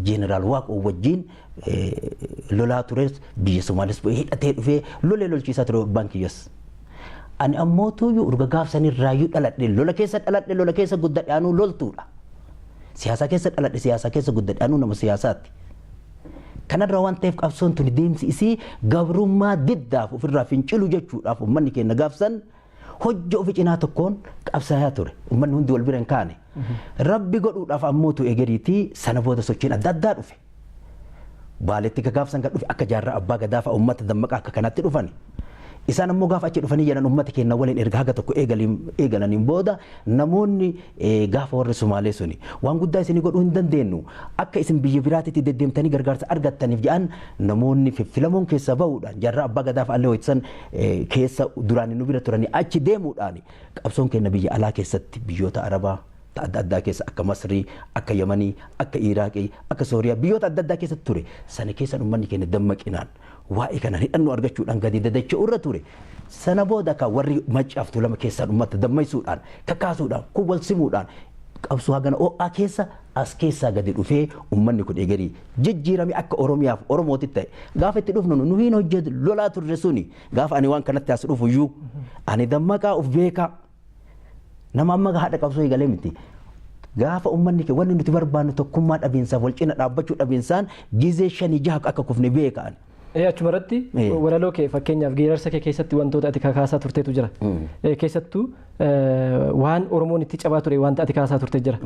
Jeeneraal Waaqoo wajjin lolaa tures, biyya Somaaliis bu'ee hidhatee dhufee lolee lolchiisaa ture abbaan kiyyas. Ani ammoo tuyyuu urga gaafsanirraayyuu dhaladhe, lola keessa dhaladhe, lola keessa guddadhe, anuu loltuudha. Siyaasa keessa dhaladhe, siyaasa keessa guddadhe, anuu nama siyaasaati. Kanarraa waan ta'eef qabsoon tuni deemsi isii gabrummaa diddaaf ofirraa fincilu jechuudhaaf uummanni keenya gaafsan hojja ofi cinaa tokkoon qabsaayaa ture. Uummanni hundi wal bira hin kaane. Rabbi godhuudhaaf ammootu egeriitii sana booda sochiin adda addaa dhufe. Baaletti gaafsan kan dhufe akka jaarraa abbaa gadaa fa'a uummata dammaqaa akka kanatti dhufani. Isaan ammoo gaafa achi dhufanii jedhan uummata keenya waliin erga haga tokko eegalaniin booda namoonni gaafa warri Sumaalee suni waan guddaa isinii godhuu hin dandeenyu, akka isin biyya biraatitti deddeemtanii gargaarsa argattaniif jedhan, namoonni fiffilamoon keessa bahuudhaan jaarraa abbaa gadaa fa'allee ho'isan keessa duraan nu bira turanii achi deemuudhaan qabsoon keenya biyya alaa keessatti biyyoota Arabaa adda addaa keessa akka Masrii, akka Yamanii, akka Iraaqii, akka Sooriyaa biyyoota adda addaa keessatti ture. Sana keessa uummanni keenya dammaqinaan waa'ee kanaan hidhannoo argachuudhaan gadi dadacha'u irra ture. Sana booda kan warri maccaaf tuulama keessaan uummata dammaysuudhaan, kakaasuudhaan, kun wal simuudhaan qabsoo hagana ho'aa keessa as keessaa gadi dhufee uummanni kun egerii jijjiirame akka Oromiyaaf Oromootti ta'e. Gaafa itti dhufnu nu hin hojjetu lolaa turre suni, gaafa ani waan kanatti as dhufu iyyuu ani dammaqaa of beekaa nama amma haadha qabsoo eegalee miti. Gaafa uummanni kee wanni nuti barbaannu tokkummaa dhabiinsaaf wal cina dhaabbachuu dhabiinsaan gizee 5 6 akka kufne beekaan. Achuma irratti walaloo kee, fakkeenyaaf geerarsa kee keessatti wantoota ati kakaasaa turteetu jira. Keessattuu waan Oromoon itti cabaa ture wanta ati kaasaa turte jira.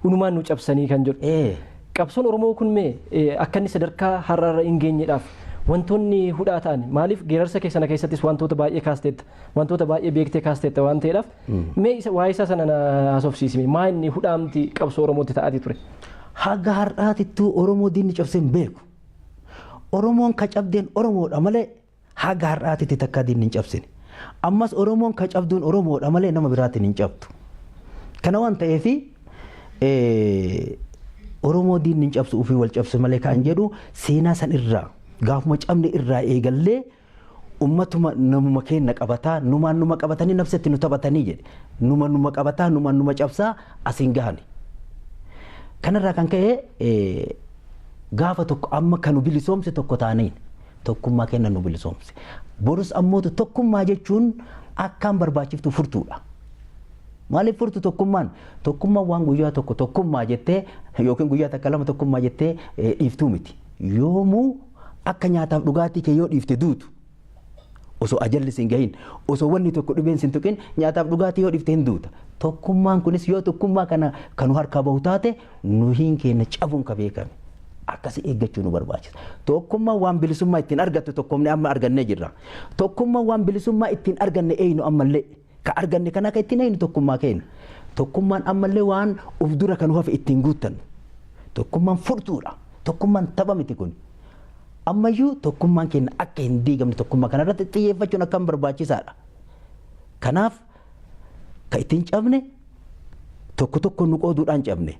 Unumaan nu cabsanii kan jedhu. Qabsoon Oromoo kun mee akka inni sadarkaa har'aarra hin geenyedhaaf wantoonni hudhaa ta'an maaliif? Geerarsa kee sana keessattis wantoota baay'ee kaasteetta, wantoota baay'ee beektee kaasteetta waan ta'eedhaaf, mee waa'ee isaa sana na haasofsiisime, maa inni hudhaamti qabsoo Oromootti ta'aatii ture? Haga har'aatittuu Oromoo diinni cabsee hin beeku. Oromoon ka cabdeen Oromoodha malee haga har'aatitti takka diinni hin cabsine. Ammas Oromoon ka cabduun Oromoodha malee nama biraatiin hin cabdu. Kana waan ta'eef Oromoo diinni hin cabsu, ofii wal cabsu malee kan jedhu seenaa san irraa gaafuma cabne irraa eegallee ummatuma namuma keenya qabataa numaan numa qabatanii nafsetti nu taphatanii jedhe, numa numa qabataa numaan numa cabsaa asiin gahani. Kanarraa kan ka'e gaafa tokko amma kan nu bilisoomse tokko taaneen tokkummaa kenna nu bilisoomse. Borus ammootu tokkummaa jechuun akkaan barbaachiftu furtuudha. Maaliif furtu tokkummaan? Tokkummaan waan guyyaa tokko tokkummaa jettee yookiin guyyaa takka lama tokkummaa jettee dhiiftuu miti. Yoomuu akka nyaataaf dhugaatii kee yoo dhiifte duutu, osoo ajalli sin gahin, osoo wanni tokko dhibeen sin tuqin nyaataaf dhugaatii yoo dhiifte hin duuta. Tokkummaan kunis yoo tokkummaa kana kan nu harkaa bahu taate nuhiin keenya cabuun ka beekame. Akkasi eeggachuu nu barbaachisa. Tokkummaan waan bilisummaa ittiin argattu tokkomne amma argannee jirra. Tokkummaan waan bilisummaa ittiin arganne eenyu ammallee ka arganne kana akka ittiin eenyu tokkummaa keenya. Tokkummaan ammallee waan of dura kan hafe ittiin guuttannu. Tokkummaan furtuudha. Tokkummaan tapha miti kun. Ammayyuu tokkummaan keenya akka hin diigamne tokkummaa kanarratti xiyyeeffachuun akkam barbaachisaadha. Kanaaf ka ittiin cabne tokko tokko nu qooduudhaan cabne.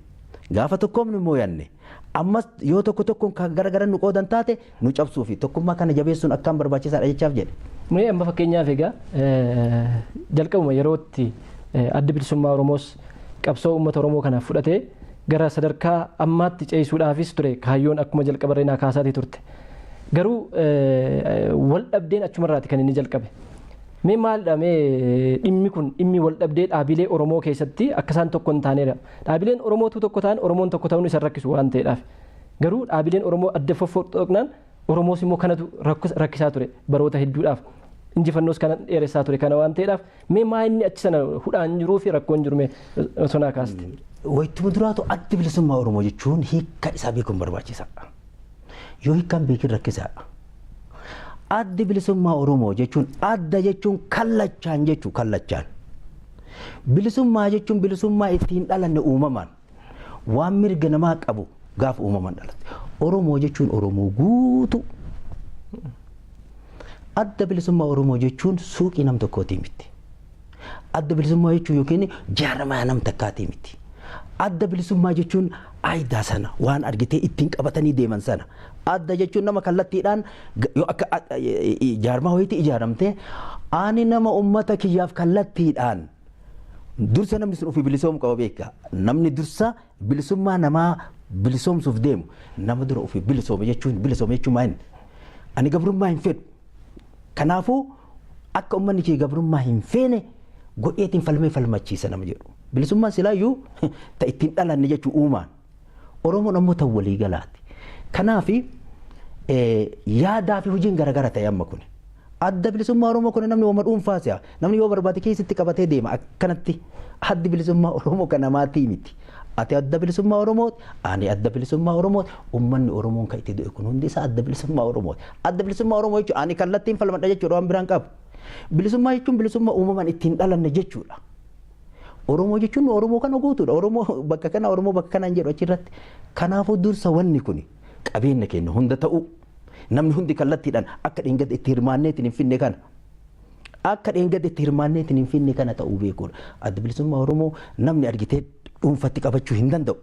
Gaafa tokkoomne mooyanne. Ammas yoo tokko tokkoon kan gara nu qoodan taate nu cabsuu fi tokkummaa kana jabeessuun akkaan barbaachisaadha jechaaf jedhe. Mee amma fakkeenyaaf egaa jalqabuma yerootti adda bilisummaa Oromoos qabsoo uummata Oromoo kanaaf fudhatee gara sadarkaa ammaatti ce'isuudhaafis ture kaayyoon akkuma jalqaba irra kaasaatii turte. Garuu wal dhabdeen achumarraati kan inni jalqabe. Mee maalidha mee dhimmi kun, dhimmi wal dhabdee dhaabilee Oromoo keessatti akka isaan tokko hin taaneedha. Dhaabileen Oromootu tokko ta'an Oromoon tokko ta'uun isa rakkisu waan ta'eedhaaf. Garuu dhaabileen Oromoo adda foffoqnaan Oromoos immoo kanatu rakkisaa ture baroota hedduudhaaf. Injifannoos kana dheeressaa ture kana waan ta'eedhaaf, mee maa inni achi sana hudhaan jiruu fi rakkoon jiru mee sonaa kaaste? Wayituma duraatu addi bilisummaa Oromoo jechuun hiikka isaa beekuun barbaachisaadha. Yoo hiikkaan beekin rakkisaadha. Addi bilisummaa Oromoo jechuun adda jechuun kallachaan jechuu kallachaan. Bilisummaa jechuun bilisummaa ittiin dhalanne uumamaan waan mirga namaa qabu gaafa uumamaan dhalatte. Oromoo jechuun Oromoo guutuu. Adda bilisummaa Oromoo jechuun suuqii nam tokkootii miti. Adda bilisummaa jechuun yookiin jaarmaa nam takkaatii miti. Adda bilisummaa jechuun aayidaa sana waan argitee ittiin qabatanii deeman sana. Adda jechuun nama kallattiidhaan yoo akka jaarmaa wayiitti ijaaramte ani nama uummata kiyyaaf kallattiidhaan Dursa namni sun ofii bilisoomuu qaba beeka. Namni dursa bilisummaa namaa bilisoomsuuf deemu nama dura ofii bilisoome jechuun bilisoome jechuun maal? Ani gabrummaa hin fedhu. Kanaafuu akka uummanni kee gabrummaa hin feene godheetiin falmee falmachiisa nama jedhu. Bilisummaan silaayyuu ta ittiin dhalanne jechuu uumaan. Oromoon ammoo tan walii galaati. Kanaaf yaadaa fi hojiin garagara ta'e amma kun. Adda bilisummaa Oromoo kun namni wama dhuunfaa si'a. Namni yoo barbaade keessatti qabatee deema akkanatti. Addi bilisummaa Oromoo kan namaatii miti. Ati adda bilisummaa Oromooti, ani adda bilisummaa Oromooti, uummanni Oromoon kan itti du'e kun hundi isaa adda bilisummaa Oromooti. Adda bilisummaa Oromoo jechuun ani kallattiin falmadha jechuudha waan biraan qabu. Bilisummaa jechuun bilisummaa uumamaan ittiin dhalanne jechuudha. Oromoo jechuun Oromoo kana guutuudha. Oromoo bakka kana Oromoo bakka kana hin jedhu achirratti. Kanaafuu dursa wanni kun qabeenya keenya hunda ta'uu namni hundi kallattiidhaan akka dheengadda itti hirmaanneetiin hin finne kana. Akka dheengadda itti hirmaanneetiin hin finne kana ta'uu beekuudha. Adda bilisummaa Oromoo namni argitee dhuunfatti qabachuu hin danda'u.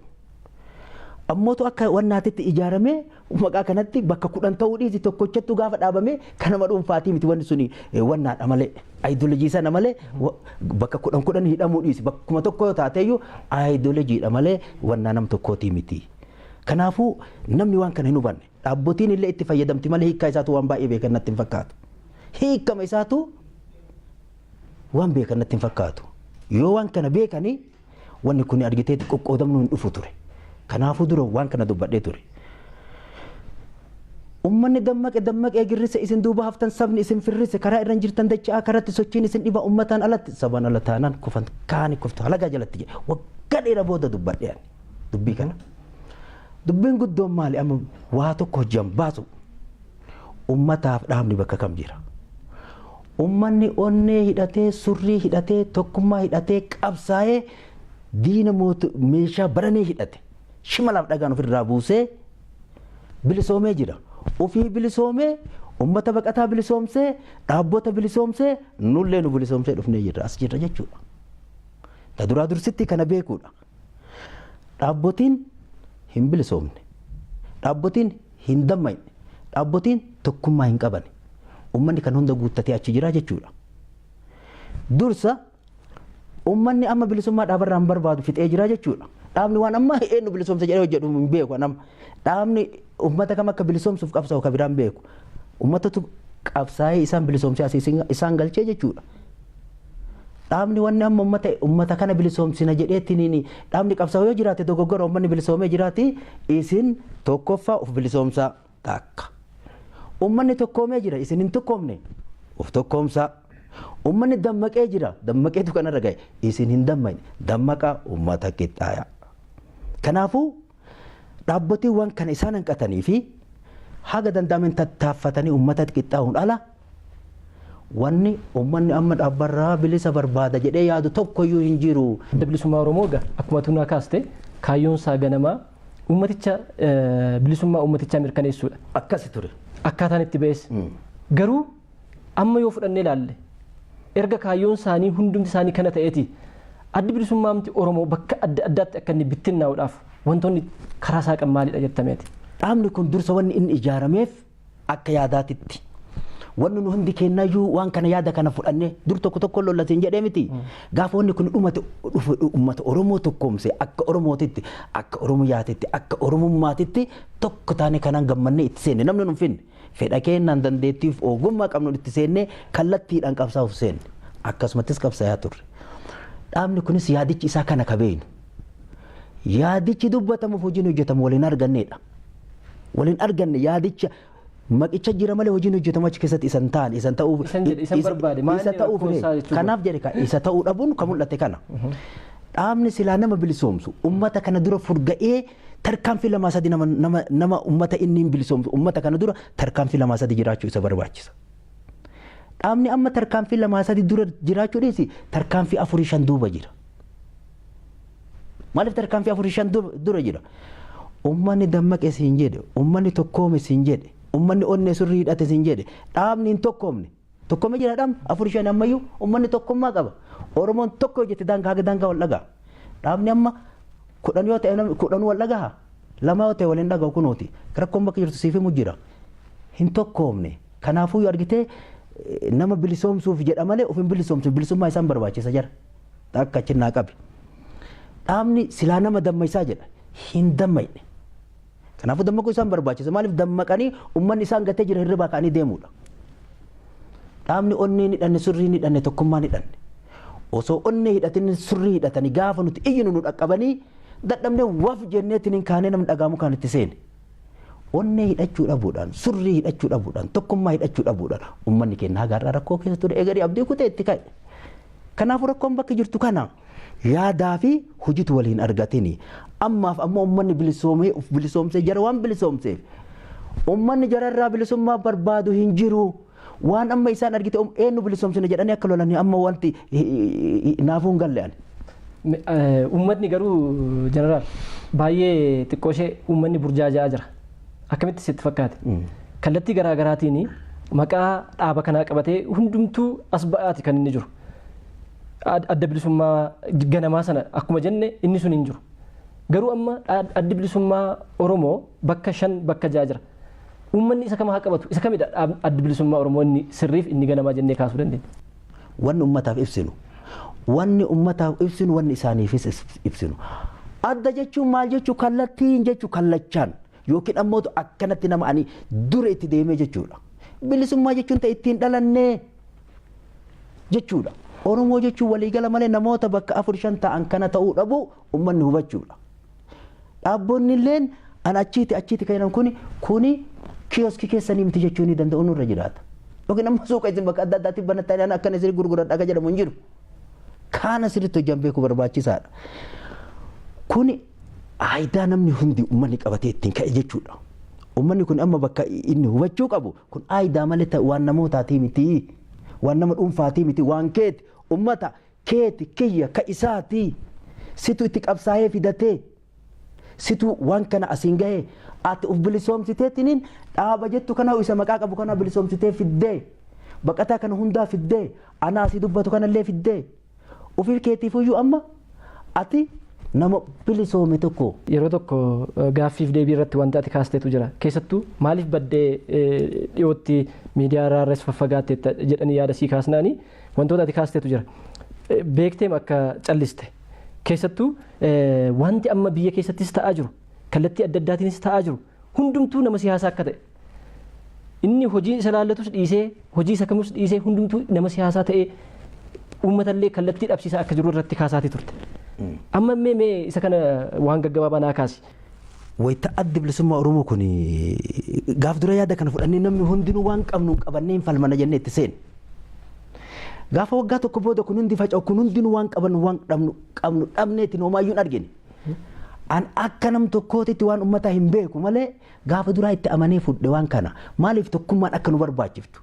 Ammootu akka wannaatitti ijaaramee maqaa kanatti bakka 10 ta'uu dhiisi tokkochattu gaafa dhaabame kan nama dhuunfaatii miti wanni suni wannaadha malee aayidolojii sana malee bakka 10 10 hidhamuu dhiisi bakkuma tokko yoo taateyyuu aayidolojiidha malee wannaa nam tokkootii miti. Kanaafuu namni waan kana hin hubanne dhaabbotiin illee itti fayyadamti malee hiikkaa isaatu waan baay'ee beekan natti hin fakkaatu. Hiikkama isaatu waan beekan natti hin fakkaatu. Yoo waan kana beekanii wanni kun argitee qoqqoodamnu hin dhufu ture. Kanaafuu dura waan kana dubbadhee ture. Uummanni dammaqe dammaqee girrise isin duuba haftan sabni isin firrise karaa irra jirtan dacha'aa karatti sochiin isin dhiba uummataan alatti sabaan ala taanaan kufan kaani kuftu halagaa jalatti jedhe waggaa dheeraa booda dubbadhee ani dubbii kana. Dubbiin guddoon maali amma waa tokko hojjan baasu uummataaf dhaabni bakka kam jira. Uummanni onnee hidhatee surrii hidhatee tokkummaa hidhatee qabsaa'ee diina meeshaa baranee hidhate shimalaaf dhagaan ofirraa buusee bilisoomee jira. Ofii bilisoomee uummata baqataa bilisoomsee dhaabbota bilisoomsee nullee nu bilisoomsee dhufnee jirra as jirra jechuudha. Ta duraa dursitti kana beekuudha. Dhaabbotiin hin bilisoomne, dhaabbotiin hin dammaqne, dhaabbotiin tokkummaa hin qaban. Uummanni kan hunda guuttatee achi jira jechuudha. Dursa uummanni amma bilisummaa dhaabarraa hin barbaadu fixee jira jechuudha. Dhaabni waan amma eenyu bilisoomsa jedhee hojjedhu hin beeku nama. Dhaabni uummata kam akka bilisoomsuuf qabsaa'u kan biraan beeku. Uummatatu qabsaa'ee isaan bilisoomsee asii isaan galchee jechuudha. Dhaabni wanni amma uummata kana bilisoomsina jedheetiin dhaabni qabsaa'u yoo jiraate dogoggora uummanni bilisoomee jiraate isin tokkoffaa of bilisoomsaa takka. Uummanni tokkoomee jira isin hin tokkoomne of tokkoomsaa. Uummanni dammaqee jira dammaqeetu kanarra gahe isin hin dammaqne dammaqaa uummata qixxaayaa. Kanaafuu dhaabbotiin waan kana isaan hanqatanii fi haga danda'ameen tattaaffatanii uummata qixxaa'uun ala wanni uummanni amma dhaabbarraa bilisa barbaada jedhee yaadu tokkoyyuu hin jiru. Adda bilisummaa Oromoo egaa akkuma tunaa kaaste kaayyoon isaa ganamaa uummaticha bilisummaa uummatichaa mirkaneessuudha. Akkasi ture. Akkaataan itti ba'es. Garuu amma yoo fudhannee ilaalle erga kaayyoon isaanii hundumti isaanii kana ta'eeti addi bilisummaa Oromoo bakka adda addaatti akka inni bittinnaa'uudhaaf wantoonni karaa saaqan maalidha jettameeti. Dhaabni kun dursa wanni inni ijaarameef akka yaadaatitti. Wanni nu hundi kennayyuu waan kana yaada kana fudhannee dur tokko tokko lollateen jedhee miti. Gaafa wanni kun dhumate dhufu uummata Oromoo tokkoomse akka Oromootitti akka Oromiyaatitti akka Oromummaatitti tokko taane kanaan gammannee itti seenne namni nu hin finne. Fedha keenyaan dandeettiif ogummaa qabnu itti seenne kallattiidhaan qabsaa'uuf seenne. Akkasumattis qabsaa'aa turre. Dhaabni kunis yaadichi isaa kana kabeenu. Yaadichi dubbatamuuf hojiin hojjetamu waliin arganneedha. Waliin arganne yaadicha maqicha jira malee hojiin hojjetamu achi keessatti isan taane isan ta'uu isa ta'uuf kanaaf jedhe isa ta'uu dhabuun kan mul'ate kana. Dhaabni silaa nama bilisoomsu uummata kana dura furga'ee tarkaanfii lamaa sadi nama uummata inni hin bilisoomsu uummata kana dura tarkaanfii lamaa sadi jiraachuu isa barbaachisa. Dhaabni amma tarkaanfii lamaa sadi dura jiraachuu dhiisi tarkaanfii 4-5 duuba jira. Maaliif tarkaanfii 4-5 dura jira? Uummanni dammaqe siin jedhe, uummanni tokkoome siin jedhe, uummanni onnee surrii hidhate siin jedhe, dhaabni hin tokkoomne. Tokkoome jira dhaabni 4-5 ammayyuu uummanni tokkummaa qaba. Oromoon tokko hojjete daangaa haga daangaa wal dhagaa. Dhaabni amma 10 yoo ta'e 10 wal dhagaa. 2 yoo ta'e waliin dhaga'u kunooti. Rakkoon bakka jirtu siif himu jira. Hin tokkoomne. Kanaafuu yoo argite nama bilisoomsuuf jedha malee of hin bilisoomsu bilisummaa isaan barbaachisa jira. Akka achi naa qabe. Dhaabni silaa nama dammaysaa jedha. Hin dammayne. Kanaafuu dammaquu isaan barbaachisa. Maaliif dammaqanii uummanni isaan gatee jira hirribaa ka'anii deemuudha. Dhaabni onnee ni hidhanne, surrii ni hidhanne, tokkummaa ni hidhanne. Osoo onnee hidhatanii surrii hidhatanii gaafa nuti iyyinu nu dhaqqabanii dadhabnee waf jenneetiin hin kaanee namni dhagaamu kan itti seene. Onnee hidhachuu dhabuudhaan, surrii hidhachuu dhabuudhaan, tokkummaa hidhachuu dhabuudhaan uummanni keenya hagaarraa rakkoo keessa ture eegalee abdii kutee itti ka'e. Kanaafuu rakkoon bakka jirtu kana yaadaa fi hojiitu waliin argatini. Ammaaf ammoo uummanni bilisoomee of bilisoomsee jara waan bilisoomseef uummanni jararraa bilisummaa barbaadu hin jiru. Waan amma isaan argite eenyu bilisoomsine jedhanii akka lolanii amma wanti naafuu hin galle ani. Uummatni garuu jeneraal baay'ee xiqqoo ishee uummanni burjaaja'aa jira. Akkamitti sitti fakkaate? Kallattii garaa garaatiin maqaa dhaaba kanaa qabatee hundumtuu as ba'aati kan inni jiru. Adda bilisummaa ganamaa sana akkuma jenne inni sun hin jiru. Garuu amma addi bilisummaa Oromoo bakka 5 bakka 6 jira. Uummanni isa kam haa qabatu? Isa kamidha addi bilisummaa Oromoo inni sirriif inni ganamaa jennee kaasuu dandeenya? Wanni uummataaf ibsinu. Wanni uummataaf ibsinu wanni isaaniifis ibsinu. Adda jechuun maal jechuu kallattiin jechuu kallachaan yookiin ammoo akkanatti nama ani dura itti deemee jechuudha. Bilisummaa jechuun ta'e ittiin dhalannee jechuudha. Oromoo jechuun waliigala malee namoota bakka 4 5 ta'an kana ta'uu dhabu uummanni hubachuudha. Dhaabboonni illeen an achiiti achiiti kan jedhamu kuni kioskii keessanii miti jechuu ni danda'u nurra jiraata. Yookiin amma suuqa isin bakka adda addaatti banattanii akkana isin gurguradha akka jedhamu hin jiru. Kaana sirriitti hojjan beekuu barbaachisaadha. Kuni aayidaa namni hundi uummanni qabatee ittiin ka'e jechuudha. Uummanni kun amma bakka inni hubachuu qabu kun aayidaa malee waan namootaatii miti. Waan nama dhuunfaatii miti waan keeti uummata keeti kiyya ka isaati situ itti qabsaa'ee fidatee situ waan kana asiin gahee ati uf bilisoomsiteetiniin dhaaba jettu kana isa maqaa qabu kana bilisoomsitee fiddee baqataa kana hundaa fiddee ana asii dubbatu kanallee fiddee ofii keetiifuyyuu amma ati nama bilisoome tokko. Yeroo tokko gaaffiif deebii irratti wanta ati kaasteetu jira. Keessattuu maaliif baddee dhiyootti miidiyaa irraa faffagaatteetta jedhanii yaada sii kaasnaanii wantoota ati kaasteetu jira. Beekteem akka calliste. Keessattuu wanti amma biyya keessattis ta'aa jiru kallattii adda addaatiinis ta'aa jiru hundumtuu nama siyaasaa akka ta'e. Inni hojii isa laallatus dhiisee hojii isa kamus dhiisee hundumtuu nama siyaasaa ta'ee uummatallee kallattii dhabsiisaa akka jiru irratti kaasaatii turte. Amma mee isa kana waan gaggabaabaa naa kaasi. Wayita addi bilisummaa Oromoo kun gaaf dura yaada kana fudhannee namni hundinuu waan qabnu qabannee hin falmana jennee itti seene. Gaafa waggaa tokko booda kun hundi faca'u kun hundinuu waan qabannu waan qabnu dhabneetiin homaayyuu hin argine. An akka nam tokkootitti waan uummataa hin beeku malee gaafa duraa itti amanee fudhe waan kana maaliif tokkummaan akka nu barbaachiftu.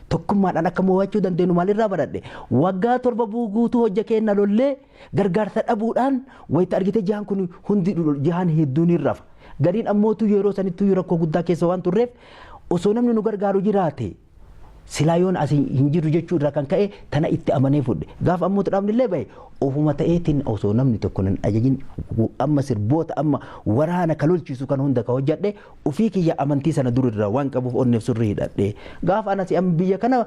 Tokkummaadhaan akka mo'achuu dandeenyu maalirraa baradhe waggaa 7 guutuu hojja keenya lollee gargaarsa dhabuudhaan wayita argite jahan kun hundi jahan hedduun hin rafa. Gariin ammootu yeroo sanittuu rakkoo guddaa keessa waan turreef osoo namni nu gargaaru jiraate silaa yoon asii hin jiru jechuu irraa kan ka'e tana itti amanee fudhe. Gaafa ammootu dhaabni illee bahe ofuma ta'eetiin osoo namni tokko hin ajajin amma sirboota amma waraana ka lolchiisu kan hunda ka hojjadhe ofii kiyya amantii sana dur irraa waan qabuuf onneef surrii hidhadhe. Gaafa anas amma biyya kana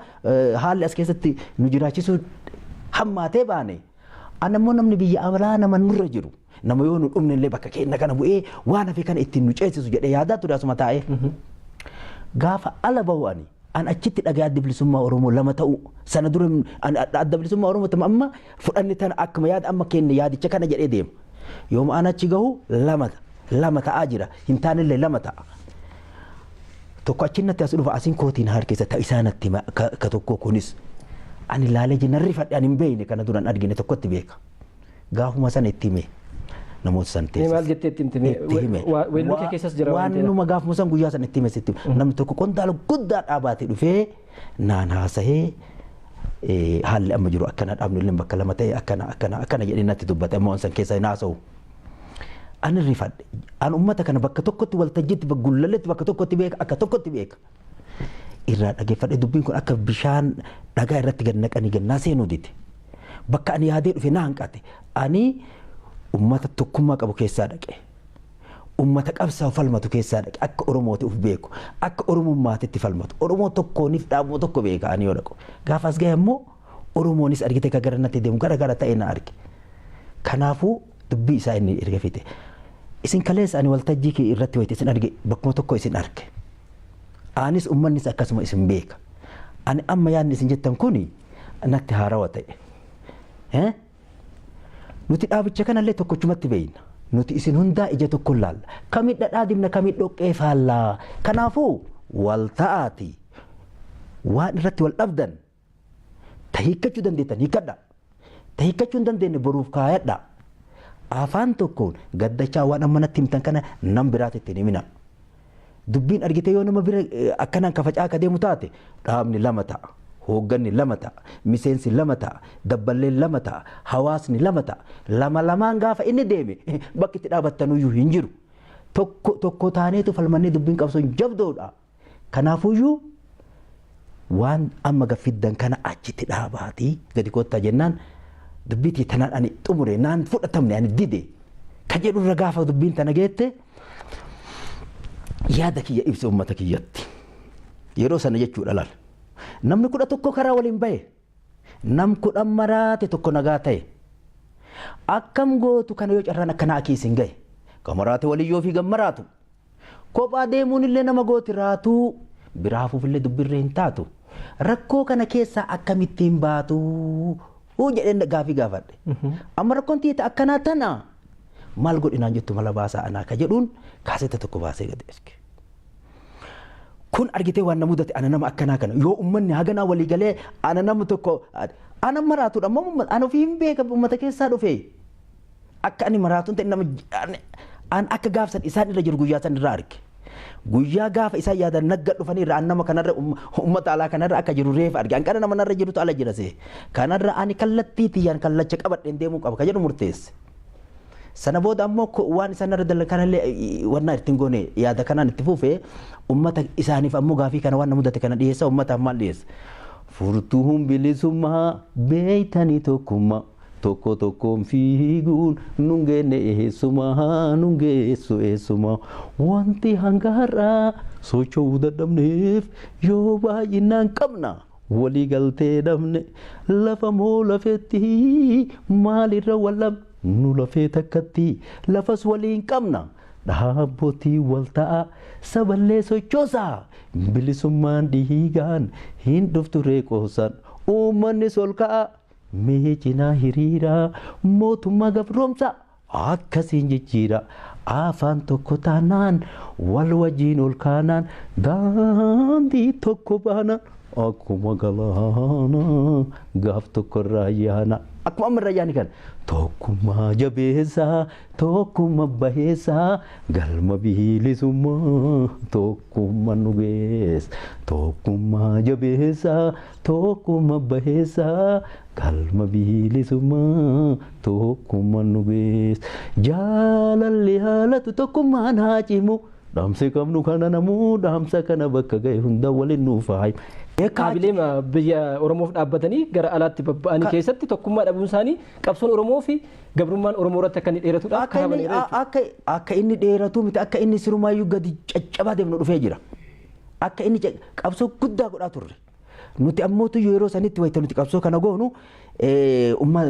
haalli as keessatti nu jiraachisu hammaatee baane. An ammoo namni biyya alaa nama nurra jiru. Nama yoo nu dhumne illee bakka keenya kana bu'ee waan hafe kana ittiin nu ceesisu jedhee yaadaa ture asuma taa'ee. Gaafa ala bahu ani an achitti dhagaa adda bilisummaa Oromoo lama ta'u sana dura adda bilisummaa Oromoo tama amma fudhanne tana akkuma yaada amma kenne yaadicha kana jedhee deema. Yooma an achi gahu lama ta'aa jira hin taanellee lama ta'a. Tokko achi natti as dhufa asiin kootiin harkeessa ta'a isaa natti ka tokko kunis ani laalee jenna rifadhe ani hin beekne kana duraan argine tokkotti beeka. Gaafuma sana itti hime namoota san teessise. Maal jettee itti himte? Weelluu kee keessas jira waan ta'eef. Waan numa gaafuma san guyyaa san itti hime sitti hime. Namni tokko qondaala guddaa dhaabaatee dhufee naan haasahee haalli amma jiru akkana dhaabnu illee bakka lama ta'e akkana akkana akkana jedhee natti dubbate amma waan san keessa hin haasa'u. Ani rifadhe. An uummata kana bakka tokkotti waltajjiitti gullalleetti bakka tokkotti beeka akka tokkotti beeka. Irraa dhageeffadhe dubbiin kun akka bishaan dhagaa irratti gad naqanii gannaa seenuu dide. Bakka ani yaadee dhufe na hanqate. Ani uummata tokkummaa qabu keessaa dhaqe. Uummata qabsaa'u falmatu keessaa dhaqe. Akka Oromooti uf beeku. Akka Oromummaatitti falmatu. Oromoo tokkooniif dhaabuu tokko beeka ani yoo dhaqu. Gaafa as gahe immoo Oromoonis argite ka gara natti deemu gara gara ta'e na arge. Kanaafuu dubbii isaa inni erga fite. Isin kaleessa ani waltajjii kee irratti wayite isin arge bakkuma tokko isin arge. Anis uummannis akkasuma isin beeka. Ani amma yaadni isin jettan kuni natti haarawa ta'e. Nuti dhaabicha kanallee tokkochumatti beeyna. Nuti isin hundaa ija tokkoon laalla. Kamit dhadhaa dibna kamit dhoqqee faallaa. Kanaafuu wal ta'aati. Waan irratti wal dhabdan ta hiikkachuu dandeettan hiikkadha. Ta hiikkachuu hin dandeenye boruuf kaayadha. Afaan tokkoon gaddachaa waan amma natti himtan kana nam biraatti ittiin himina. Dubbiin argite yoo nama bira akkanaan kafacaa akka deemu taate dhaabni lama ta'a. Hoogganni lama ta'a, miseensi lama ta'a, dabballeen lama ta'a, hawaasni lama ta'a. Lama lamaan gaafa inni deeme bakki itti dhaabattanuyyuu hin jiru. Tokko tokko taaneetu falmannee dubbiin qabsoon jabdoodha. Kanaafuyyuu waan amma gaffiddan kana achitti dhaabaatii gadi kottaa jennaan dubbiitii tanaan ani xumure naan fudhatamne ani dide ka jedhurra gaafa dubbiin tana geette yaada kiyya ibsa uummata kiyyatti. Yeroo sana jechuudha laal. Namni 11 karaa waliin bahe nam 10 maraate tokko nagaa ta'e akkam gootu kana yoo carraan akkanaa akiis hin gahe gamaraate waliyyoo fi gammaraatu kophaa deemuun illee nama gooti raatuu biraa hafuuf illee dubbirree hin taatu rakkoo kana keessaa akkamittiin baatu jedheen gaafii gaafadhe. Amma rakkoon tiita akkanaa tana maal godhinaan jettu mala baasaa anaa ka jedhuun kaasetta tokko baasee gadi erge. Kun argitee waan na mudate ana nama akkanaa kana yoo uummanni haganaa walii galee ana nama tokko ana maraatuudha amma ana ofii hin beeka uummata keessaa dhufe akka ani maraatuun ta'e nama an akka gaafsan isaan irra jiru guyyaa san irraa arge. Guyyaa gaafa isaan yaadan nagga dhufanii irra an nama kanarra uummata alaa kanarra akka jiru reefa arge an kana nama narra jirutu ala jira see kanarra ani kallattii tiyyaan kallacha qabadheen deemuu qaba ka jedhu murteesse. Sana booda ammoo waan isaan irra dalan kanallee wannaa ittiin goone yaada kanaan itti fufee uummata isaaniif ammoo gaafii kana waan na mudate kana dhiyeessa uummataaf maal dhiyeessa. Furtuun bilisummaa beeytanii tokkummaa tokko tokkoon fiiguun nun geenne eessumaa nun geessu eessumaa wanti hanga har'aa socho'uu dadhabneef yoo baay'inaan qabna. Walii galtee dhabne lafa moo lafetti maalirra wal nu lafee takkatti lafas waliin qabna dhaabbotii wal ta'a saballee sochoosaa bilisummaan dhiigaan hin dhuftu reeqoosaan uummanni sol ka'a mee cinaa hiriiraa mootummaa gabroomsa akkasiin jijjiira afaan tokko taanaan wal wajjiin ol kaanaan daandii tokko baanaan akkuma galaana gaaf tokko irraa yaana akkuma amma irraa yaani kana tokkummaa jabeessaa tokkummaa baheessaa galma bilisummaa tokkummaa nu geessa tokkummaa jabeessaa tokkummaa baheessaa galma bilisummaa tokkummaa nu geessa jaalalli haalatu tokkummaan haa cimu dhaamsa qabnu kana namuu dhaamsa kana bakka ga'e hunda waliin nuuf haa himu. Qaabilee biyya Oromoof dhaabbatanii gara alaatti babba'anii keessatti tokkummaa dhabuun isaanii qabsoon Oromoo fi gabrummaan Oromoo irratti akka inni dheeratuudhaaf karaa baneera jechuudha. Akka inni dheeratu miti akka inni sirumaayyuu gadi caccabaa deemnu dhufee jira. Akka inni qabsoo guddaa godhaa turre. Nuti ammootu yeroo sanitti wayita nuti qabsoo kana goonu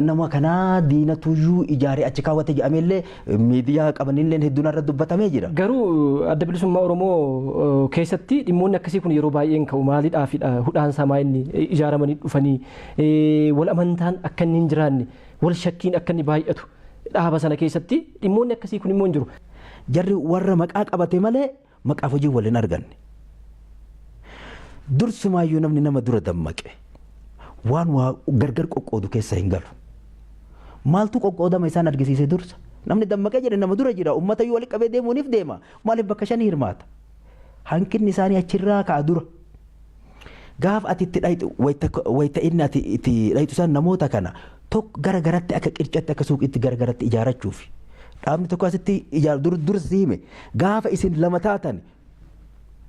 nama kanaa diinatuyyuu ijaaree achi kaawwate jedhameellee miidiyaa qabanillee hedduun irra dubbatamee jira. Garuu adda bilisummaa Oromoo keessatti dhimmoonni akkasii kun yeroo baay'een ka'u maaliidhaaf hudhaan samaa inni ijaaramanii dhufanii wal amantaan akka inni hin jiraanne wal shakkiin akka inni baay'atu dhaaba sana keessatti dhimmoonni akkasii kun immoo hin jiru. Jarri warra maqaa qabate malee maqaaf hojii wal hin arganne. Dursumaayyuu namni nama dura dammaqe waan waa gargar qoqqoodu keessa hin galu. Maaltu qoqqoodama isaan argisiise dursa? Namni dammaqee jedhe nama dura jira uummata iyyuu walitti qabee deemuuniif deema maaliif bakka shanii hirmaata? Hanqinni isaanii achirraa ka'a dura. Gaafa ati itti dhayxu wayita inni ati itti dhayxu san namoota kana tokko gara garatti akka qircatti akka suuqiitti gara garatti ijaarrachuufi. Dhaabni tokko asitti ijaaru dursi hime gaafa isin lama taatan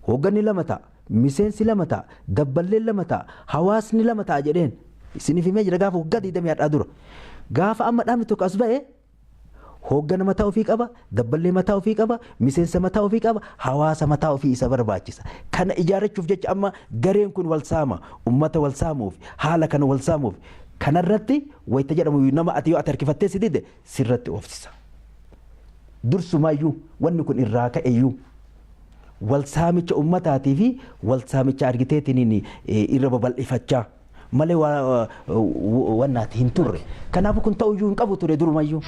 hoogganni lama ta'a. Miseensi lama ta'a, dabballeen lama ta'a, hawaasni lama ta'a jedheen isiniif himee jira gaafa waggaa 20 hadhaa dura. Gaafa amma dhaabni tokko as ba'e hooggana mataa ofii qaba, dabballee mataa ofii qaba, miseensa mataa ofii qaba, hawaasa mataa ofii isa barbaachisa. Kana ijaarrachuuf jecha amma gareen kun wal saama, uummata wal saamuuf, haala kana wal saamuuf Kanarratti wayita jedhamu nama ati yoo ati harkifattee si dide sirratti oofsisa. Dursumaayyuu wanni kun irraa ka'eyyuu wal saamicha ummataatii fi wal saamicha argiteetiin irra babal'ifachaa malee wannaati hin turre. Kanaafuu kun ta'uyyuu hin qabu ture durumayyuu.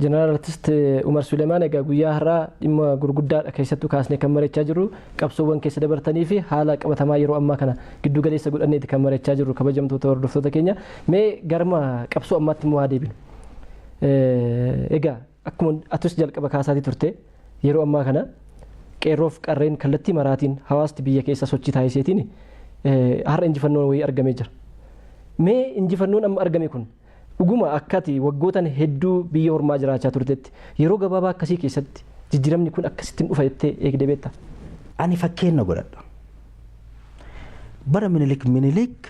Jeneraal Artist Umar Suleemaan, egaa guyyaa har'aa dhimma gurguddaadha keessattuu kaasnee kan mari'achaa jirru, qabsoowwan keessa dabartanii fi haala qabatamaa yeroo ammaa kana giddu galeessa godhanneeti kan mari'achaa jirru. Kabajamtoota hordoftoota keenya, mee garma qabsoo ammaatti immoo haa deebinu. Egaa akkuma atus jalqaba kaasaatii turte, yeroo ammaa kana qeerroof qarreen kallattii maraatiin hawaasti biyya keessa sochii taasiseetiin har'a injifannoon wayii argamee jira. Mee injifannoon amma argame kun dhuguma akkati waggootan hedduu biyya hormaa jiraachaa turtetti yeroo gabaabaa akkasii keessatti jijjiiramni kun akkasittiin dhufa jettee eegdee beektaa? Ani fakkeenya godhadha. Bara Minilik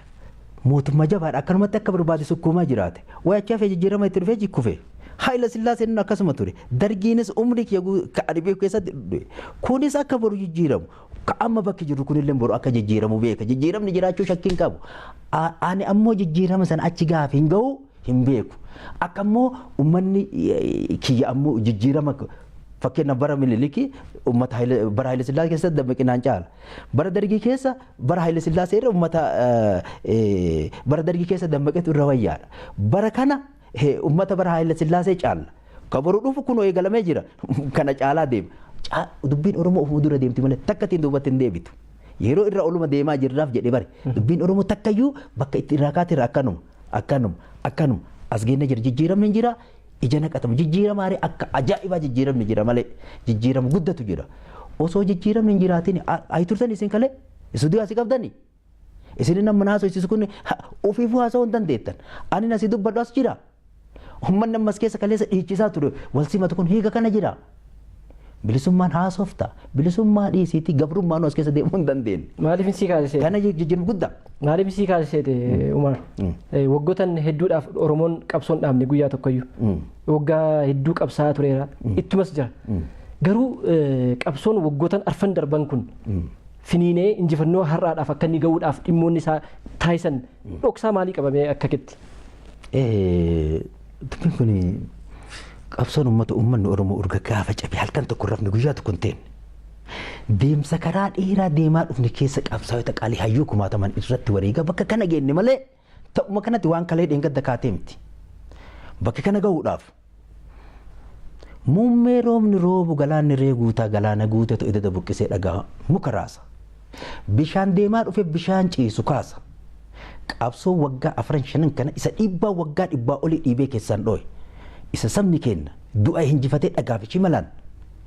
mootummaa jabaadha, akkanumatti akka barbaade sukkuumaa jiraate. Wayachaa fi jijjiirama itti dhufee jikkufe. Haayila Sillaaseen akkasuma ture. Dargiinis umrii kiyya ka ani beeku keessatti dhufe. Kunis akka boru jijjiiramu. Ka amma bakki jiru kunillee boru akka jijjiiramu beeka. Jijjiiramni jiraachuu shakkii hin qabu. Ani ammoo jijjiirama sana achi gaafa hin ga'u hin beeku. Akka ammoo uummanni kiyya ammoo jijjiirama, fakkeenyaaf bara Miniliki uummata bara Haayile Sillaasee keessatti dammaqinaan caala. Bara Dargii keessa bara Haayile Sillaasee irra uummata bara Dargii keessa dammaqetu irra wayyaadha. Bara kana uummata bara Haayile Sillaasee caala. Ka boru dhufu kunoo eegalamee jira. Kana caalaa deema. Dubbiin Oromoo ofuma dura deemti malee takka ittiin duubatti hin deebitu. Yeroo irra oluma deemaa jirraaf jedhee bare. Dubbiin Oromoo takkayyuu bakka itti irraa kaate irra akkanuma akkanuma akkanuma as geenne jira. Jijjiiramni hin jira, ija naqatamu jijjiirama haree akka ajaa'ibaa jijjiiramni jira malee jijjiirama guddatu jira. Osoo jijjiiramni hin jiraatin ayi turtan isin kalee istuudiyoo asii qabdani. Isin nama naasoo isisu kun ofiifuu haasa'uu hin dandeettan. Ani asii dubbadhu as jira. Uummanni ammas keessa kaleessa dhiichisaa ture wal simatu kun hiika kana jira. Bilisummaan haasofta. Bilisummaa dhiisiitii gabrummaan as keessa deemuu hin dandeenye. Maaliif sii kaasisee? Kana jijjiirama guddaa. Maaliif sii kaasisee Umar? Waggoottan hedduudhaaf Oromoon qabsoon dhaabne guyyaa tokkoyyuu. Waggaa hedduu qabsaa'aa tureera. Ittumas jira. Garuu qabsoon waggoottan arfan darban kun finiinee injifannoo har'aadhaaf akka inni ga'uudhaaf dhimmoonni isaa taasisan dhoksaa maalii qabamee akka ketti? Dubbiin kun qabsoon uummata, uummanni Oromoo urga gaafa cabe halkan tokko rafne guyyaa tokko hin teenne. Deemsa karaa dheeraa deemaa dhufne keessa qabsaa'ota qaalii hayyuu kumaataman irratti wareega bakka kana geenne malee ta'uma kanatti waan kalee dheengadda kaatee miti. Bakka kana gahuudhaaf muummee roobni roobu galaanni ree guutaa galaana guutetu ededa buqqisee dhagaa muka raasa. Bishaan deemaa dhufe bishaan ciisu kaasa. Qabsoo waggaa afran shanan kana isa dhiibbaa waggaa dhibbaa olii dhiibee keessaan dhooye. Isa sabni keenya du'a hinjifatee dhagaa fi shimalaan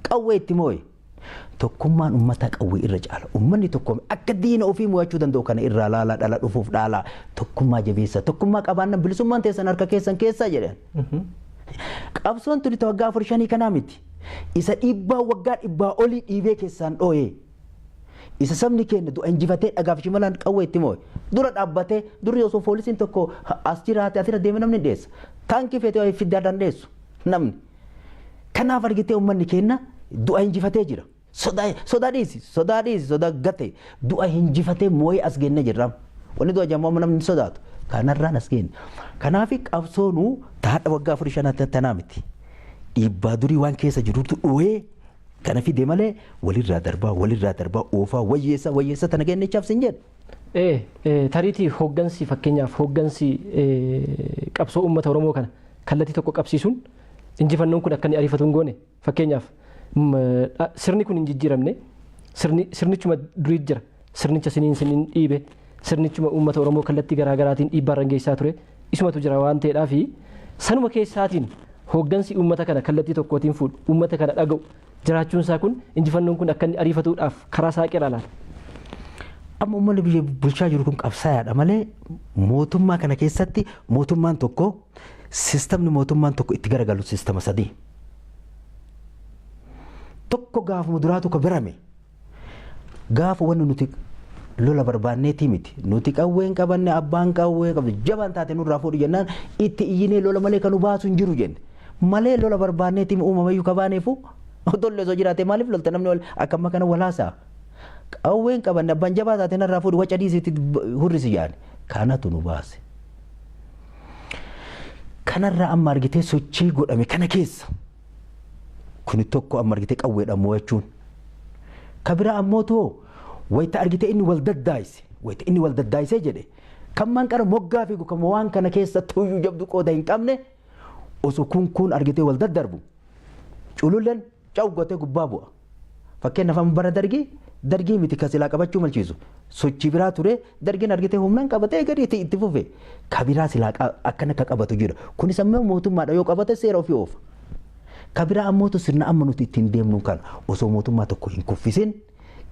qawwee itti mooye. Tokkummaan uummataa qawwee irra caala. Uummanni tokkoome akka diina ofii mo'achuu danda'u kana irraa laalaa dhala dhufuuf dhaalaa tokkummaa jabeessa. Tokkummaa qabaannan bilisummaan teessan harka keessan keessaa jedhan. Qabsoon tuni waggaa afur shanii kanaa miti. Isa dhiibbaa waggaa dhibbaa olii dhiibee keessaan dhooye. Isa sabni keenya du'a injifatee dhagaa fi shimalaan qawwee itti mooye. Dura dhaabbatee durri osoo poolisiin tokko as jiraate asirra deeme namni dhiyeessa. Taankii feetee fiddaa dandeessu namni. Kanaaf argitee uummanni keenya du'a injifatee jira. Sodaa dhiisi, sodaa dhiisi, sodaa gate, du'a hinjifatee moo'ee as geenne jirra. Wanni du'a jammoo namni hin sodaatu. Kanarraan as geenne. Kanaaf qabsoonuu taadha waggaa afurii shanaa tanaa miti. Dhiibbaa durii waan keessa jirutu dhoohee kana fide malee walirraa darbaa walirraa darbaa oofaa wayyeessa wayyeessa tana kennichaaf sin jedhu. Tariitii hooggansi, fakkeenyaaf hooggansi qabsoo uummata Oromoo kana kallattii tokko qabsiisuun injifannoon kun akka inni ariifatu hin goone, fakkeenyaaf sirni kun hin jijjiiramne, sirnichuma durii jira, sirnicha siniin siniin dhiibe, sirnichuma uummata Oromoo kallattii garaagaraatiin dhiibbaa irra geessaa ture isumatu jira waan ta'eedhaa fi sanuma keessaatiin hooggansi uummata kana kallattii tokkootiin fuudhu, uummata kana dhaga'u jiraachuun isaa kun injifannoon kun akka inni ariifatuudhaaf karaa saaqeera laata? Amma uummanni biyya bulchaa jiru kun qabsaayaadha malee mootummaa kana keessatti mootummaan tokko, sistamni mootummaan tokko itti garagalu sistama sadii. Tokko gaafuma duraatu ka birame gaafa wanni nuti lola barbaanneetii miti. Nuti qawween qabanne, abbaan qawwee qabne jabaan taate nurraa fuudhu jennaan itti iyyinee lola malee kan nu baasu hin jiru jenne. Malee lola barbaanneetii uumamayyuu kabaaneefu tollee osoo jiraate maaliif lolta, namni akka amma kana walaasaa. Qawween qabanne abbaan jabaa taate narraa fuudhu waca dhiisitti hurrisi yaani. Kanatu nu baase. Kanarraa amma argitee sochii godhame kana keessa. Kuni tokko amma argitee qawweedhaan mo'achuun. Ka biraa ammoo too wayita argitee inni wal daddaayise. Wayita inni wal daddaayisee jedhe. Kan manqara moggaa fiigu kan waan kana keessa tuyyuu jabdu qooda hin qabne osoo kun kun argitee wal daddarbu. Cululleen cawgatee gubbaa bu'a. Fakkeenyaaf amma bara dargii dargii miti kan silaa qabachuu malchiisu. Sochii biraa ture dargiin argitee humnaan qabatee gadi itti fufe. Ka biraa silaa akkana akka qabatu jira. Kunis ammoo mootummaadha yoo qabate seera ofii oofa. Ka biraa ammootu sirna amma nuti ittiin deemnu kana osoo mootummaa tokko hin kuffisin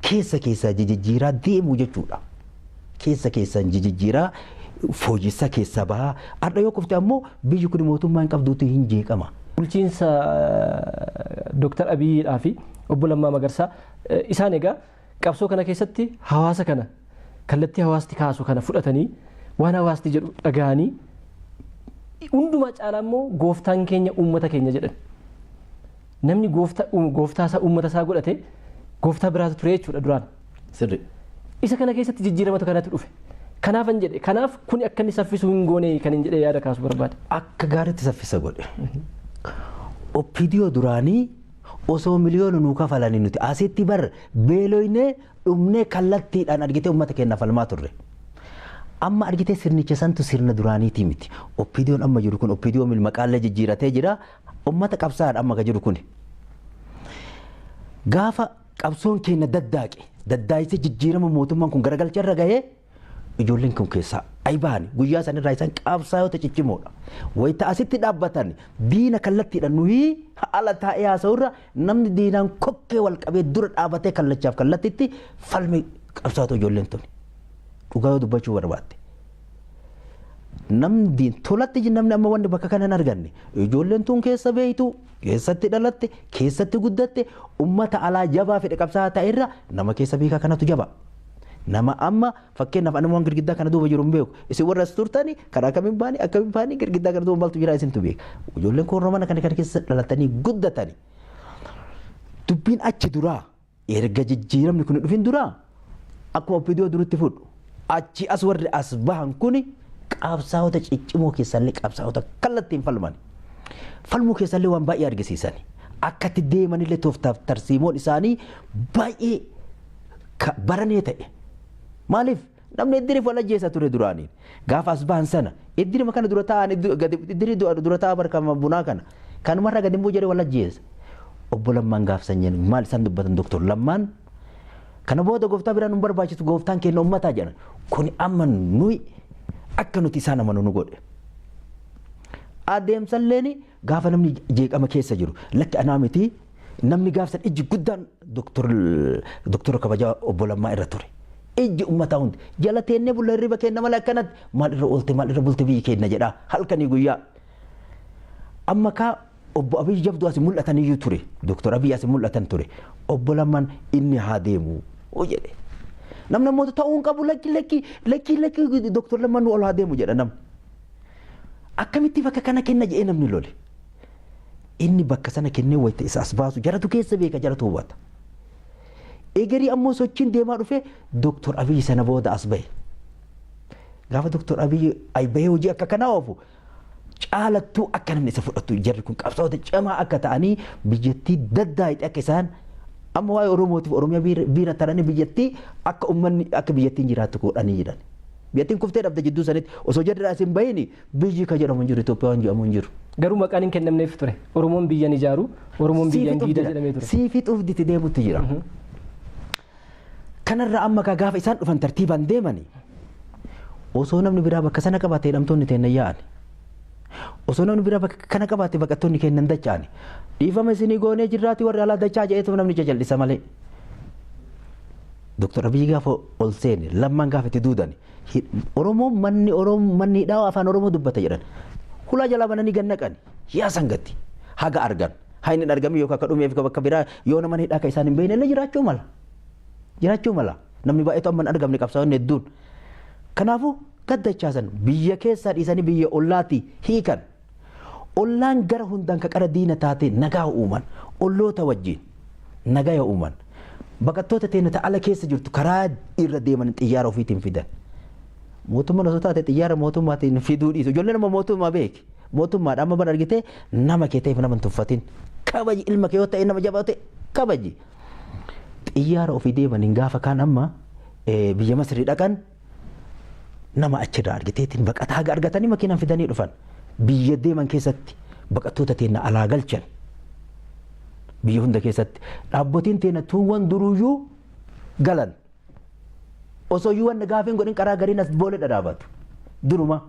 keessa keessaa jijjiiraa deemuu jechuudha. Keessa keessaan jijjiiraa fooyyessaa keessaa bahaa. Har'a yoo kufte ammoo biyyi kun mootummaa hin qabduuti hin jeeqama. Bulchiinsa Dooktar Abiyyiidhaa fi obbo Lammaa Magarsaa isaan egaa qabsoo kana keessatti hawaasa kana kallattii hawaasti kaasu kana fudhatanii waan hawaasti jedhu dhaga'anii hundumaa caalaa immoo gooftaan keenya uummata keenya jedhan. Namni gooftaa isaa uummata isaa godhate gooftaa biraatu ture jechuudha duraan. Sirri. Isa kana keessatti jijjiiramatu kanatu dhufe. Kanaafan jedhe kanaaf kuni akka inni saffisu hin goone kan hin jedhe yaada kaasu barbaade. Akka gaariitti saffisa godhe. Oppidiyoo duraanii osoo miliyoona nuu kafalanii nuti asitti bar beeloynee dhumnee kallattiidhaan argitee uummata keenya falmaa turre. Amma argitee sirnicha santu sirna duraaniitii miti. Oppidiyoon amma jiru kun oppidiyoo maqaallee jijjiiratee jira. Uummata qabsaadha amma ka jiru kun. Gaafa qabsoon keenya daddaaqe daddaayisee jijjiirama mootummaan kun garagalcha irra gahee ijoolleen kun keessaa ay baani guyyaa sanirraa isaan qabsaa'ota ciccimoodha. Wayita asitti dhaabbatan diina kallattiidhaan nuyi ala taa'ee haasa'urra namni diinaan kokkee wal qabee dura dhaabbatee kallachaaf kallattitti falme qabsaa'ota ijoolleen tuni. Dhugaa yoo dubbachuu barbaadde. Namni diin tolatti namni amma wanni bakka kana hin arganne ijoolleen tun keessa beeytu keessatti dhalatte keessatti guddatte ummata alaa jabaa fedhe qabsaa'aa ta'e irra nama keessa beekaa kanatu jaba. Nama amma fakkeenyaaf ani waan girgiddaa kana duuba jiru hin beeku. Isin warra as turtani karaa kamiin baanii akkamiin baanii girgiddaa kana duuba maaltu jira isintu beeka. Ijoolleen kun mana kana kana keessa dhalatanii guddatani. Dubbiin achi duraa erga jijjiiramni kun dhufin duraa akkuma oppidiyoo durutti fudhu. Achi as warri as bahan kuni qabsaa'ota ciccimoo keessallee qabsaa'ota kallattiin falman. Falmuu keessallee waan baay'ee argisiisan. Akkatti deemanillee tooftaaf tarsiimoon isaanii baay'ee baranee ta'e. Maaliif namni iddiriif wal ajjeesa ture duraaniin gaafa as bahan sana iddirima kana dura taa'an iddirii dura taa'aa barkama bunaa kana kanumarraa gadi immoo jedhee wal ajjeesa. Obbo Lammaan gaaf sanyeen maal isaan dubbatan Dooktor Lammaan kana booda gooftaa biraan nu barbaachisu gooftaan keenya uummataa jedhan kuni amma nuyi akka nuti isaan amanu nu godhe. Adeemsalleen gaafa namni jeeqama keessa jiru lakki anaa miti namni gaafsan ijji guddaan Dooktor kabajaa obbo Lammaa irra ture. Ijji uummataa hundi jala teennee bulla hirriba kenna malee akkanatti maal irra oolte maal irra bulte biyyi kenna jedha halkanii guyyaa. Amma kaa obbo Abiyyi jabduu as mul'atan iyyuu ture Dooktor Abiyyi as mul'atan ture obbo Lammaan inni haa deemu jedhe. Namni ammoo ta'uu hin qabu lakki lakki lakki lakki Dooktor Lammaan nu ol haa deemu jedha namni. Akkamitti bakka kana kenna jedhee namni lole. Inni bakka sana kennee wayita isa as baasu jaratu keessa beeka jaratu hubata. Egerii ammoo sochiin deemaa dhufe Dooktor Abiyyi sana booda as bahe. Gaafa Dooktor Abiyyi ay bahee hojii akka kanaa oofu caalattuu akka namni isa fudhatu jarri kun qabsaa'ota cimaa akka ta'anii biyyattii daddaa'ite akka isaan amma waa'ee Oromootiif Oromiyaa biira taranii biyyattii akka uummanni akka biyyattiin jiraattu godhanii jiran. Biyyattiin kuftee dhabde jidduu sanitti osoo jarri as hin bahin biyyi kan jedhamu hin jiru Itoophiyaa waan jedhamu hin jiru. Garuu maqaan hin kennamneef ture. Oromoon biyyan ijaaru, Oromoon biyyan diida jedhamee ture. Siifii xuufditi deemutti jira. Kanarra amma kaa gaafa isaan dhufan tartiibaan deemani osoo namni biraa bakka sana qabaate hidhamtoonni teenna yaa'ani. Osoo namni biraa bakka kana qabaate baqattoonni kennan dacha'ani. Dhiifama isinii goonee jirraati warri alaa dachaa jedheetu namni jajallisa malee. Dooktor Abiyyi gaafa ol seene lammaan gaafa itti duudani. Oromoon manni Oromoo manni hidhaa afaan Oromoo dubbata jedhan. Hulaa jalaa bananii gad naqani. Yaa sangatti haga argan. Haa inni argame yookaan akka dhumeef bakka biraa yoo nama hidhaa akka isaan hin beekne illee jiraachuu mala. Jiraachuu mala. Namni baay'eetu amma hin argamne qabsaa'onni hedduun. Kanaafuu gaddachaasan biyya keessaa dhiisanii biyya ollaatti hiikan. Ollaan gara hundaan ka qara diina taate nagaa uuman. Olloota wajjin nagaa uuman. Baqattoota teenya ta ala keessa jirtu karaa irra deeman xiyyaara ofiitiin fidan. Mootummaan osoo taate xiyyaara mootummaatiin fiduu dhiisu. Ijoolleen amma mootummaa beeki. Mootummaadha amma bara argitee nama kee ta'eef nama hin tuffatin. Kabaji ilma kee yoo ta'e nama jabaa ta'e kabaji. Xiyyaara ofii deemaniin gaafa kaan amma biyya Masrii dhaqan nama achirraa argiteetiin baqataa haga argatanii makiinaan fidanii dhufan. Biyya deeman keessatti baqattoota teenya alaa galchan. Biyya hunda keessatti dhaabbotiin teenya tuuwwan duruyyuu galan. Osoo iyyuu wanna gaafiin godhin karaa gariin as boolee dhadhaabatu. Duruma.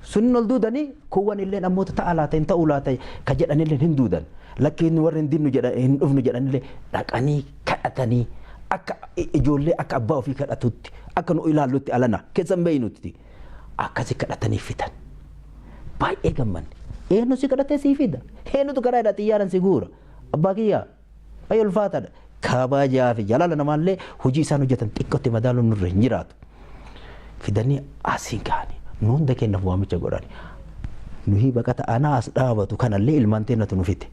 Sunni ol duudanii kuuwwan illee ammoota ta'a laata hin ta'uu laata ka jedhanillee hin duudan. Lakkiin warri hin dinnu jedhan hin dhufnu jedhanillee dhaqanii kadhatanii akka ijoollee akka abbaa ofii kadhatutti akka nu ilaallutti alana keessan beeynutti akkasi kadhatanii fitan. Baay'ee gammanne. Eenyu si kadhatee sii fida. Eenyutu karaa irraa xiyyaaran si guura. Abbaa kiyyaa baay'ee ulfaataadha. Kabajaa fi jaalala namaallee hojii isaan hojjetan xiqqootti madaaluun nurra hin jiraatu. Fidanii asiin gahanii nu hunda keenyaaf waamicha godhani. Nuyi baqata anaa as dhaabatu kanallee ilmaan teennatu nu fite.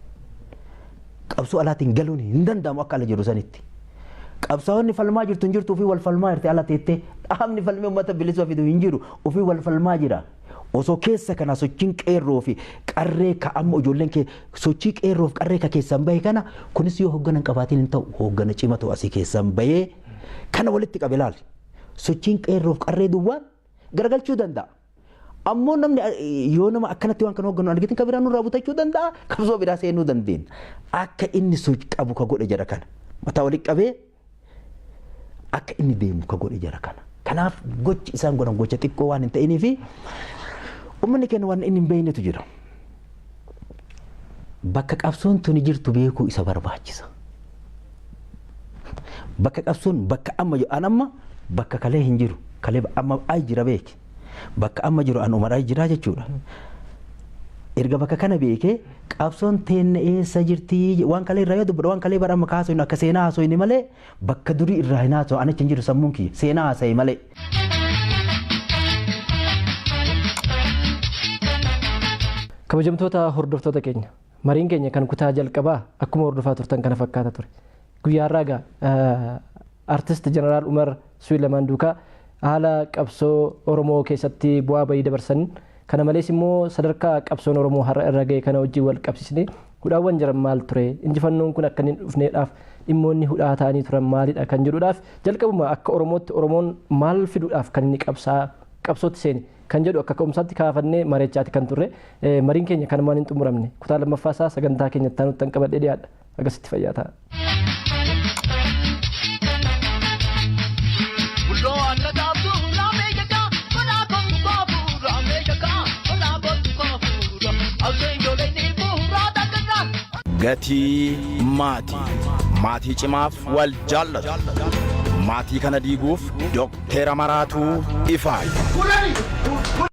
Qabsoo alaatiin galuun hin danda'amu akka ala jiru sanitti. Qabsaa'onni falmaa jirtu hin jirtu ofii wal falmaa jirti ala teettee dhaabni falmee uummata bilisa fidu hin jiru ofii wal falmaa jira. Osoo keessa kana sochiin qeerroo fi qarree ka amma ijoolleen kee sochii qeerroo fi qarree ka keessan bahe kana kunis yoo hoggana hin qabaatiin hin ta'u hoggana cimatu asii keessan bahee kana walitti qabe laali. Sochiin qeerroo fi qarree duwwaan garagalchuu danda'a. Ammoo namni yoo nama akkanatti waan kana hogganu argitin ka biraa nurraa butachuu danda'a qabsoo biraa seenuu dandeenya. Akka inni sochii qabu ka godhe jara kana mataa walitti qabee akka inni deemu ka godhe jara kana. Kanaaf gochi isaan godhan gocha xiqqoo waan hin ta'inii fi uummanni keenya waan inni hin beeknetu jira. Bakka qabsoon tuni jirtu beekuu isa barbaachisa. Bakka qabsoon bakka amma jiru an amma bakka kalee hin jiru kalee amma ay jira beeki. Bakka amma jiru an Umar ay jira jechuudha. Erga bakka kana beekee qabsoon teenna eessa jirti waan kalee irraa yoo dubbadhu waan kalee bara amma kaasoo akka seenaa haasoo inni malee bakka durii irraa hin haasoo an achi hin jiru sammuun kiyya seenaa haasa'e malee. Kabajamtoota hordoftoota keenya mariin keenya kan kutaa jalqabaa akkuma hordofaa turtan kana fakkaata ture. Guyyaa har'aa egaa artist Jeneraal Umar Suwilamaan duukaa haala qabsoo Oromoo keessatti bu'aa bayii dabarsan kana malees immoo sadarkaa qabsoon Oromoo har'a irra ga'e kana wajjin wal qabsiisnee hudhaawwan jiran maal ture injifannoon kun akka inni dhufneedhaaf dhimmoonni hudhaa ta'anii turan maalidha kan jedhuudhaaf jalqabuma akka Oromootti Oromoon maal fiduudhaaf kan inni qabsootti seene kan jedhu akka ka'umsaatti kaafannee mareechaati kan turre mariin keenya kanumaan hin xumuramne kutaa lammaffaa isaa sagantaa keenya itti aanutti qabadhee dhiyaadha akkasitti fayyaa ta'a. Gatii maatii. Maatii cimaaf wal jaallatu. Maatii kana diiguuf Dookteera Maraatuu Ifaayi.